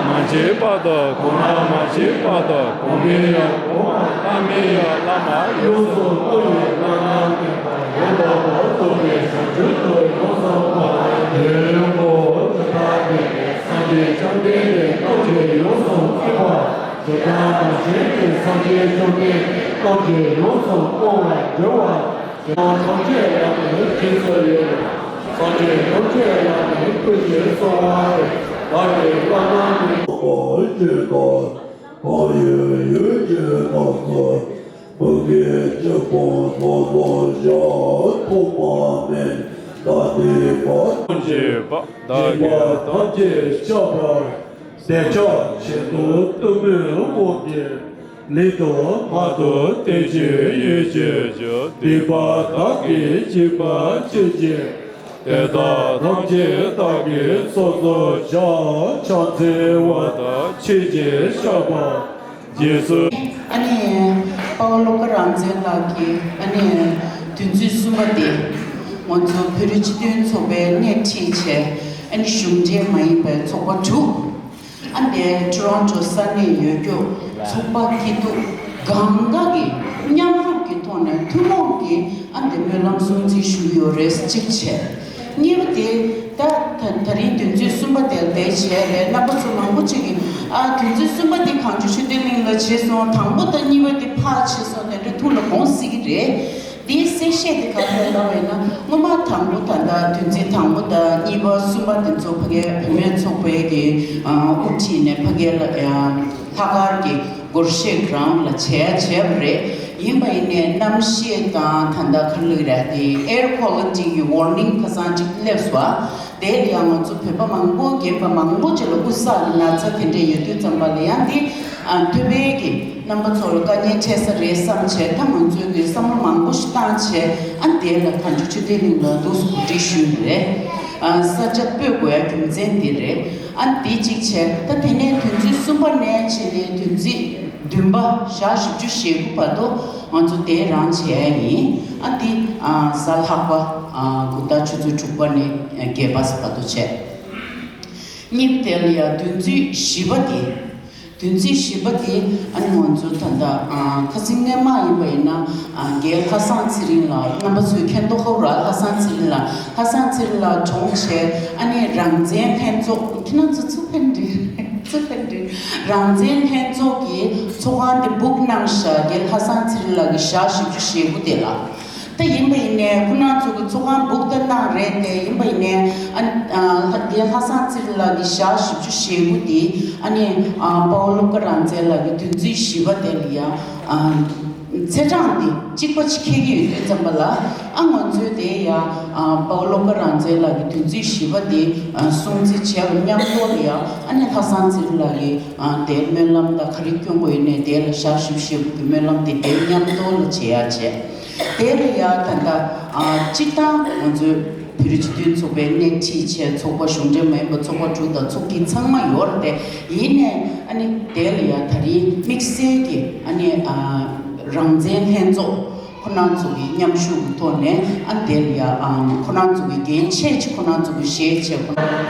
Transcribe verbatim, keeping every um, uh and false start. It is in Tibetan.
མ་བྱས་པ་དང་གོང་ན་མ་བྱས་པ་དང་གོང་མའི་ཡང་གོང་མ་བླ་མའི་ཡང་བླ་མ་ཡོངས་སུ་བསྔོ་བའི་བླ་ན་བསྟེན་པ་ཡོངས་དག་པར་རྫོགས་པའི་བྱང་ཆུབ་ཏུ་ཡོངས་སུ་བསྔོ་བ་དེ་ཡོངས་པོ་ཇི་ལྟར་འདས་པའི་སངས་རྒྱས་བཅོམ་ལྡན་འདས་རྣམས་ཀྱིས་ཡོངས་སུ་བསྔོས་པ། ཇི་ལྟར་མ་བྱོན་པའི་སངས་རྒྱས་བཅོམ་ལྡན་རྣམས་ཀྱིས་ཡོངས་སུ་བསྔོ་བར་འགྱུར་བ། ཇི་ལྟར་ཐམས་ཅད་ལ་ནི་རྗེས་སུ་ཡི་རང་། སངས་རྒྱས་ཐམས་ཅད་ལ་ནི་ཀུན་གྱིས་གསོལ་བ་འདེབས། བདག་གིས་བླ་ན་མེད་པ་ཅི་ལྟར། གང་ཡིན་ཡུལ་གྱི་རྣམ་གསུམ། མུ་གེའི་འཁྱུད་པ་སྣ་ཚོགས་བཞག་ཐོགས་པ་མེད་ད་ལྟའི་བར། བྱེད་པ་བདག་གིས་ཐམས་ཅད་བཤགས་པ། བདེ་ཆགས་ཆེད་དུ་གཏུམ་མོའི་དབང་གིས། ལུས་དང་ངག་དང་ལྟས་ཀྱི་ཡུལ་གྱི་རྒྱུ། སྡིག་པ་དག་གིས་བྱིས་པ་ཆོས་ཀྱི། དེ་དག་ཐམས་ཅད་བདག་གིས་སོ་སོར་བཤགས། ཕྱག་འཚལ་བ་དང་ཆོས་ཀྱི་བཤགས་པ། རྗེས་སུ། ཨ་ནི་དཔའ་བོ་བློ་དགའ་རང་བཙན་ལགས་ཀྱིས་ཨ་ནི་དུས་ཚོད་གསུམ་པ་དེ་ང་ཚོ་བོད་རིགས་སྤྱི་མཐུན་ཚོགས་པའི་སྣེ་ཁྲིད་བྱས། ཨ་ནི་གཞུང་འབྲེལ་མ་ཡིན་པའི་ཚོགས་པ་དྲུག་ཨ་ནི་ཊོ་རོན་ཊོ་ས་གནས་ཡོད་རྒྱུ་ཚོགས་པ་སྐྱིད་སྡུག་གང་ག་གི་མཉམ་རུབ་ཀྱི་ཐོག་ནས་ཐུན་མོང་གི་ཨ་ནི་སྨོན་ལམ་སྲུང་བརྩི་ཞུ་གི་ཡོད་རེད། གཅིག་བྱས། གཉིས་པ་དེ་ད་ད་ད་རིང་དུས་ཚོད་གསུམ་པ་དེར་བསྡད་བྱས་རེད། རྣམ་པ་ཚོ་མང་པོ་ཅིག་གིས་ཨ་དུས་ཚོད་གསུམ་པ་དེ་གངས་ལྗོངས་ཆོས་ལྡན་གླིང་ལ་བྱས་སོང་། དང་པོ་དང་གཉིས་པ་དེ་ཕར་བྱས་སོང་། དེ་འདྲ་ཐུགས་ལ་དགོངས་སྲིད་ཀྱི་རེད། འདིའི་གསལ་བཤད་དེ་ག་རེ་རེད་ལབ་པ་ཡིན་ན། སྔོན་མ་དང་པོ་ད་ལྟ་དུས་ཚོད་དང་པོ་དང་གཉིས་པ་གསུམ་པ་དེ་ཚོ་ཕ་གིའི་བུད་མེད་ཚོགས་པའི་གི་ཨ་དབུ་ཁྲིད་ནས་ཕ་གིའི་ལ་ཨ་ལྷག་དཀར་གྱི་སྒོར་གཞས་གྷི་རའུན་ཌི་ལ་བྱས་བྱས་པ་རེད། ཡིན་པ་ཡིན་ནའི་གནམ་གཤིས་དང་ད་ལྟ་ག་རེ་ལབ་ཀྱི་རེད། དེ་ཨེར་ཀོ་ལི་ཊི་གི་ཝར་ནིང་ཁ་སང་ཅིག་སླེབས་སོང་། དེ་ལ་ཡང་ང་ཚོ་བོད་པ་མང་པོ་རྒན་པ་མང་པོ་ཅིག་ལ་དབུགས་བསགས་ན་ཚ་དེ་འདྲས་ཡོད་དུས་ཙམ་པ་ལ་ཡང་འདི་ཨ་ཐོས་པའི་གི་རྣམ་པ་ཚོ་ལ་དཀའ་ངལ་འཕྲད་ས་རེད་བསམ་བྱས། ད་ང་ཚོས་གི་བསམ་བློ་མང་པོ་ཞིག་བཏང་བྱས། ཨ་དེ་ལ་གངས་ལྗོངས་ཆོས་ལྡན་གླིང་ལ་འདུག་སེ་གོ་སྒྲིག་ཞུས་རེད། ཨ་ས་ཆ་སྤོས་དགོས་ཡ་རྒྱུ་མཚན་འདི་རེད། ཨ་འདི་གཅིག་བྱས། ད་དེ་ནས་དུས་ཚོད་གསུམ་པ་ནས་བྱས་ནས་དུས་ཚོད་བདུན་པ་ཞག་བཞི་བཅུ་ཞེ་དགུ་བར་དུ་ང་ཚོ་དེ་རང་བྱས་ཡིན། ཨ་འདི་ཨ་གཟའ་ལྷག་པ་ཨ་དགུ་ཟླ་ཆུ་ཚོད་དྲུག་པ་ནས་བརྒྱད་པ་བར་དུ་བྱས། གཉིས་པ་དེ་ལ་ཡང་དུས་ཚོད་བཞི་པ་དེ། དུས་ཚོད་བཞི་པ་དེ་ཨ་ནི་ང་ཚོ་ད་ལྟ་ཨ་ཁ་སང་སྔོན་མ་ཡིན་པ་ཡིན་ན་ཨ་རྒན་ལྷ་བཟང་ཚེ་རིང་ལགས། རྣམ་པ་ཚོས་མཁྱེན་རྟོགས་ཧ་གོ་ར། ལྷ་བཟང་ཚེ་རིང་ལགས། ལྷ་བཟང་ཚེ་རིང་ལགས་གྲོངས་བྱས། ཨ་ནི་རང་བཙན་ལྷན་ཚོགས། ཁྱེད་རང་ཚོ་ཚུར་ཕེབས་འདུག་ཚུར་ཕེབས་འདུག་རང་བཙན་ལྷན་ཚོགས་ཀྱི་ཚོགས་ཁང་དེ་སྦུག་གནང་ཤག་རྒན་ལྷ་བཟང་ཚེ་རིང་ལགས་ཀྱི་ཞག་བཞི་བཅུ་ཞེ་དགུ་དེ་ལ། ད་ཡིན་པ་ཡིན་ནའི་ཁོ་རང་ཚོ་གི་ཚོགས་ཁང་སྦུག་ད་གནང་རེད་དེ། ཡིན་པ་ཡིན་ནའི་ཨ་ཨ་རྒན་ལྷ་བཟང་ཚེ་རིང་ལགས་ཀྱི་ཞག་བཞི་བཅུ་ཞེ་དགུ་དེ་ཨ་ནི་ཨ་དཔའ་བོ་བློ་དགའ་རང་བཙན་ལགས་ཀྱི་དུས་ཚོད་བཞི་པ་དེ་ལ་ཡང་ཨ། ཚེས་གྲངས་འདི་གཅིག་པ་ཅིག་འཁེལ་གྱི་ཡོད་དུས་ཙམ་པ་ལ། ཨ་ང་ཚོའི་དེ་ཡ་ཨ་དཔའ་བོ་བློ་དགའ་རང་བཙན་ལགས་ཀྱི་དུས་ཚིགས་བཞི་པ་དེ་ཨ་སྲུང་བརྩི་བྱས་པ་མཉམ་དུ་ལ་ཡ། ཨ་ནི་ལྷ་བཟང་ཚེ་རིང་ལགས་ཀྱི་ཨ་དེ་སྨོན་ལམ་དང་ག་རེ་སྐྱོན་པ་ཡོད་ནའི་དེ་ལ་བཞག་ཞུ་ཞུ་གི་སྨོན་ལམ་དེ་དེ་མཉམ་དུ་ལ་བྱེད་ཡ་བྱས། དེ་ལ་ཡ་ད་ལྟ་ཨ་སྤྱིར་བཏང་ང་ཚོའི་བོད་རིགས་སྤྱི་མཐུན་ཚོགས་པའི་སྣེ་ཁྲིད་བྱས་ཚོགས་པ་གཞུང་འབྲེལ་མ་ཡིན་པ་ཚོགས་པ་དྲུག་དང་ཚོགས་སྐྱིད་ཚང་མ་ཡོད་རེད་དེ། ཡིན་ནའི་ཨ་ནི་དེ་ལ་ཡ་ད་རིང་དམིགས་བསལ་གྱི་ཨ་ནི་ཨ་རང་བཙན་ལྷན་ཚོགས་ཁོ་རང་ཚོ་གི་མཉམ་ཞུགས་ཀྱི་ཐོག་ནས། ཨ་ནི་དེ་ལ་ཡ་ཨ་ཁོ་རང་ཚོ་གི་འགན་ཆེ་ཆེ་ཁོ་རང་ཚོ་གི་བཞེས་བྱས་ཁོ་རང་